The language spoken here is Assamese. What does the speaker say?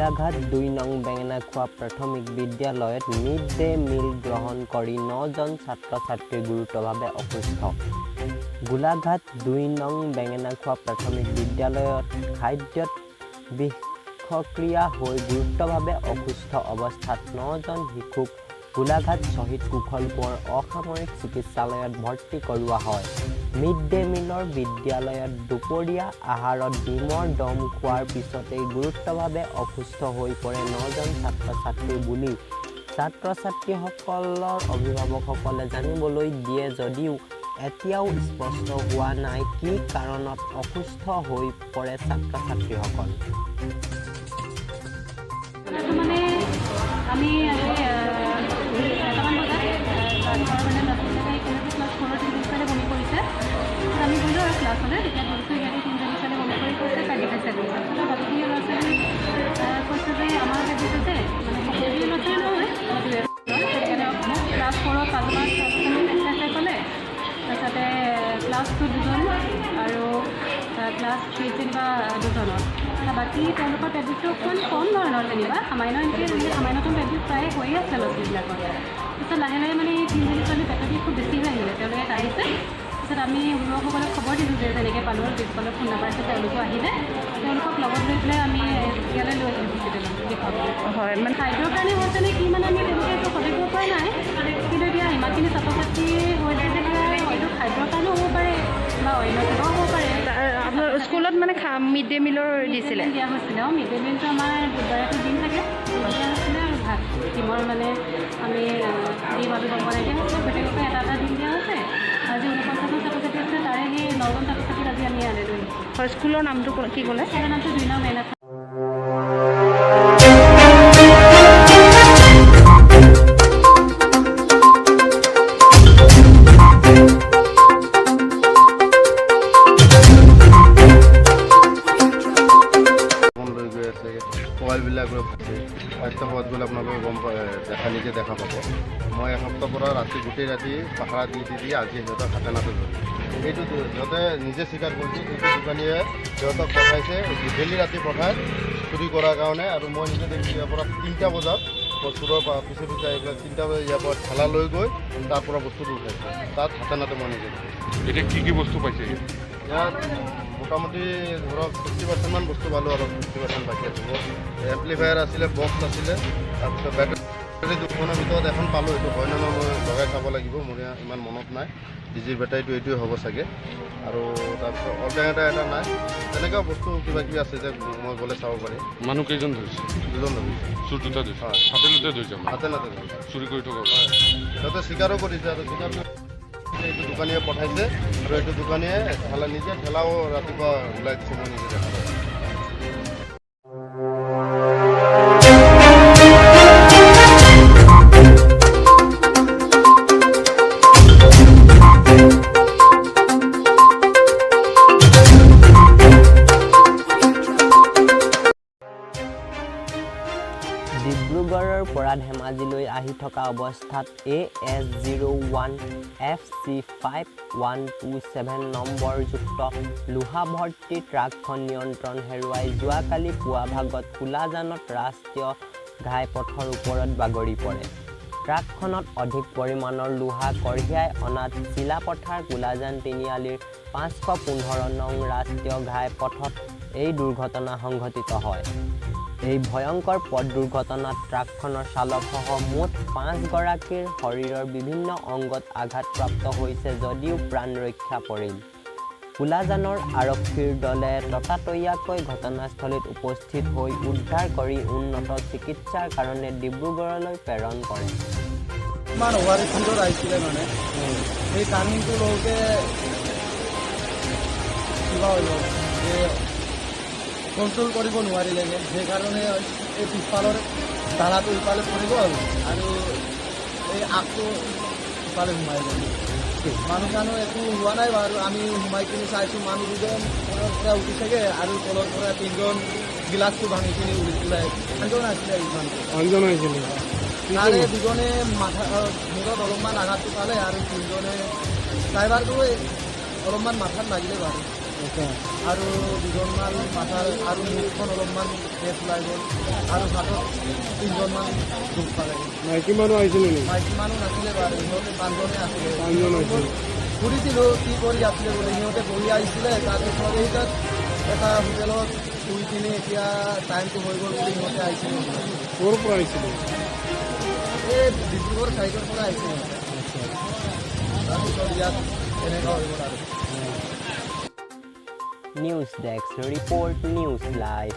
গোলাঘাট 2 নং বেঙেনাখোৱা প্ৰাথমিক বিদ্যালয়ত মিড ডে মিল গ্ৰহণ কৰি 9 জন ছাত্ৰ-ছাত্ৰী গুৰুতৰভাৱে অসুস্থ। গোলাঘাট 2 নং বেঙেনাখোৱা প্ৰাথমিক বিদ্যালয়ত খাদ্যত বিষক্ৰিয়া হৈ গুৰুতৰভাৱে অসুস্থ অৱস্থাত 9 জন শিশুক গোলাঘাট শ্বহীদ কুশল কোঁৱৰ অসামৰিক চিকিৎসালয়ত ভৰ্তি কৰোৱা হয়। মিড ডে মিলৰ বিদ্যালয়ত দুপৰীয়া আহাৰত ডিমৰ দম খোৱাৰ পিছতেই গুৰুতৰভাৱে অসুস্থ হৈ পৰে 9 জন ছাত্ৰ-ছাত্ৰী বুলি ছাত্ৰ-ছাত্ৰীসকলৰ অভিভাৱকসকলে জানিবলৈ দিয়ে যদিও এতিয়াও স্পষ্ট হোৱা নাই কি কাৰণত অসুস্থ হৈ পৰে ছাত্ৰ-ছাত্ৰীসকল। মানে আমি আজি 1টামান বজাত ক্লাছৰ মানে ল'ৰা ছোৱালীবিলাকে একেলগে ক্লাছ ফ'ৰৰ তিনিজনী ছোৱালীয়ে বমি কৰিছে। তাৰপিছত আমি গ'লোঁ আৰু ক্লাছলৈ। তেতিয়া দেখিছোঁ সিহঁতে তিনিজনী ছোৱালীয়ে বমি কৰি কৈছে পেট বিষাইছে বুলি। তাৰপিছত বাকীখিনি ল'ৰা ছোৱালী কৈছে যে আমাৰ পেট বিষাইছে। মানে সকলোখিনি ল'ৰা ছোৱালী নহয়, দুই এজন। সেইকাৰণে ক্লাছ ফ'ৰৰ পাঁচজনমান ছাত্ৰ ছোৱালী পেট বিষাইছে ক'লে। তাৰপিছতে ক্লাছ টু দুজন আৰু ক্লাছ থ্ৰীত যেনিবা দুজনৰ। বাকী তেওঁলোকৰ পেট বিষটো অকণমান কম ধৰণৰ যেনিবা, সামান্য এনেকৈ তেনেকৈ সামান্যতম পেট বিষ প্ৰায় হৈয়ে আছে ল'ৰা ছোৱালীবিলাকৰ। তাৰপিছত লাহে লাহে মানে এই তিনিজনী ছোৱালী পেটৰ বিষ খুব বেছি হৈ আহিলে, তেওঁলোকে কান্দিছে। তাৰপিছত আমি অভিভাৱকসকলক খবৰ দিলোঁ যে তেনেকৈ পালোঁ আৰু প্ৰিন্সিপালৰ ফোন নাম্বাৰ আছে, তেওঁলোকো আহিলে। তেওঁলোকক লগত লৈ পেলাই আমি ইয়ালৈ লৈ আহিলোঁ হস্পিটেলত দেখুৱাবলৈ। হয়, মানে খাদ্যৰ কাৰণে হৈছে নে কি, মানে আমি তেনেকৈ একো সঠিক পৰা নাই। কিন্তু এতিয়া ইমানখিনি ছাত্ৰ ছাত্ৰী হৈছে যেতিয়া হয়তো খাদ্যৰ কাৰণেও হ'ব পাৰে বা অন্য কিবাও হ'ব পাৰে। আপোনাৰ স্কুলত মানে মিড ডে মিলৰ দিছিলে? দিয়া হৈছিলে, অঁ। মিড ডে মিলটো আমাৰ বুধবাৰেতো ডিম থাকে, ডিম দিয়া হৈছিলে আৰু ভাত। ডিমৰ মানে আমি ডিম আলু দম বনাই দিয়া হৈছিলে। প্ৰত্যেককে এটা এটা ডিম দিয়া হৈছে। আজি 49জন ছাত্ৰ ছাত্ৰী আছে, তাৰে সেই 9 জন ছাত্ৰ ছাত্ৰীক আজি আমি ইয়ালৈ লৈ আহিছোঁ। হয়, স্কুলৰ নামটো কি ক'লে? স্কুলৰ নামটো 2 নং মেইন। ফোন লৈ গৈ আছে, মোবাইলবিলাক লৈ আছে। স্বাস্থ্য সেৱাত গ'লে আপোনালোকে গম পাই নিজে দেখা পাব। মই এসপ্তাহ পৰা ৰাতি গোটেই ৰাতি পাহাৰা দি দি দি আজি সিহঁতক হাতে নাতে ধৰিছোঁ। এইটো সিহঁতে নিজে স্বীকাৰ কৰিছে, এইটো দোকানীয়ে সিহঁতক পঠাইছে, ডেইলি ৰাতি পঠায় চুৰি কৰাৰ কাৰণে। আৰু মই নিজে দেখিছোঁ, ইয়াৰ পৰা 3টা বজাত মই চোৰৰ পিছে পিছে আহি পেলাই 3টা বজাত ইয়াৰ পৰা ঠেলা লৈ গৈ তাৰ পৰা বস্তুটো উঠাইছে। তাত হাতে নাতে মই নিজে দেখিছোঁ। এতিয়া কি কি বস্তু পাইছে ইয়াত? ইয়াত মোটামুটি ধৰক 60%মান বস্তু পালোঁ আৰু 40% বাকী আছে। মোৰ এম্প্লিফায়াৰ আছিলে, বক্স আছিলে, তাৰপিছত বেটাৰী দুখনৰ ভিতৰত এখন পালোঁ। এইটো হয় নে নহয় মই লগাই চাব লাগিব, মোৰ ইমান মনত নাই। ডিজিৰ বেটাৰীটো এইটোৱে হ'ব চাগে। আৰু তাৰপিছত অল্টাৰনেটাৰ এটা নাই। তেনেকুৱা বস্তু কিবা কিবি আছে যে মই গ'লে চাব পাৰিম। মানুহ কেইজন ধৰিছে? দুজন ধৰিছে। চোৰ দুটা ধৰিছে? হয়। হাতে লোতে ধৰিছে মানে? হাতে নাতে ধৰিছে। চুৰি কৰি থকা? হয়, সিহঁতে স্বীকাৰো কৰিছে আৰু স্বীকাৰ কৰি এইটো দোকানীয়ে পঠাইছে আৰু এইটো দোকানীয়ে ঠেলা, নিজে ঠেলাও ৰাতিপুৱা ওলাই দিছে, মই নিজে দেখা পাইছোঁ। ডিব্ৰুগড়ৰ পৰা ধেমাজিলৈ আহি থকা অৱস্থাত AS 01 FC 5127 নম্বৰযুক্ত লোহা ভৰ্তি ট্ৰাকখন নিয়ন্ত্ৰণ হেৰুৱাই যোৱাকালি পুৱা ভাগত কুলাজানত ৰাষ্ট্ৰীয় ঘাইপথৰ ওপৰত বাগৰি পৰে। ট্ৰাকখনত অধিক পৰিমাণৰ লোহা কঢ়িয়াই অনাত চিলাপথাৰ কুলাজান তিনিআলিৰ 515 নং ৰাষ্ট্ৰীয় ঘাইপথত এই দুৰ্ঘটনা সংঘটিত হয়। এই ভয়ংকৰ পথ দুৰ্ঘটনাত ট্ৰাকখনৰ চালকসহ মুঠ পাঁচগৰাকীৰ শৰীৰৰ বিভিন্ন অংগত আঘাতপ্ৰাপ্ত হৈছে যদিও প্ৰাণ ৰক্ষা পৰিল। কুলাজানৰ আৰক্ষীৰ দলে ততাতৈয়াকৈ ঘটনাস্থলীত উপস্থিত হৈ উদ্ধাৰ কৰি উন্নত চিকিৎসাৰ কাৰণে ডিব্ৰুগড়লৈ প্ৰেৰণ কৰে। ইমান অভাৰ স্পীডত আহিছিলে, মানে সেই টাৰ্ণিংটো লওঁতে কিবা হৈ গ'ল যে কণ্ট্ৰল কৰিব নোৱাৰিলেগৈ। সেইকাৰণে এই পিছফালৰ ডালাটো ইফালে পৰি গ'ল আৰু এই আগটো ইফালে সোমাই গ'ল। মানুহ চানুহ একো হোৱা নাই বাৰু। আমি সোমাই কিনি চাইছোঁ, মানুহ দুজন ওপৰৰ পৰা উঠিছেগৈ আৰু তলৰ পৰা তিনিজন গিলাচটো ভাঙি কিনি ওলাই আঠজন আছিলে ইমানটো। আঠজন আহিছিলে? তাৰে দুজনে মাথা, মূৰত অলপমান আঘাতটো পালে আৰু তিনিজনে ড্ৰাইভাৰটো অলপমান মাথাত লাগিলে বাৰু। আৰু দুজনমান মাথাৰ আৰু মুখখন অলপমান তেজ ওলাই গ'ল আৰু হাতত তিনিজনমান দুখ পালে। মাইকী মানুহ আহিছিলে নেকি? মাইকী মানুহ নাছিলে বাৰু, সিহঁতে পাঁচজনে আছিলে। পাঁচজন আহিছিলে। সুধিছিলোঁ কি কৰি আছিলে বুলি, সিহঁতে বহি আহিছিলে। তাৰপিছত এই তাত এটা হোটেলত শুই কিনে এতিয়া টাইমটো হৈ গ'ল বুলি সিহঁতে আহিছিলে। ক'ৰ পৰা আহিছিলে? এই ডিব্ৰুগড় চাইডৰ পৰা আহিছিলে। তাৰপিছত ইয়াত এনেকুৱা হৈ গ'ল আৰু। News desk report, news live.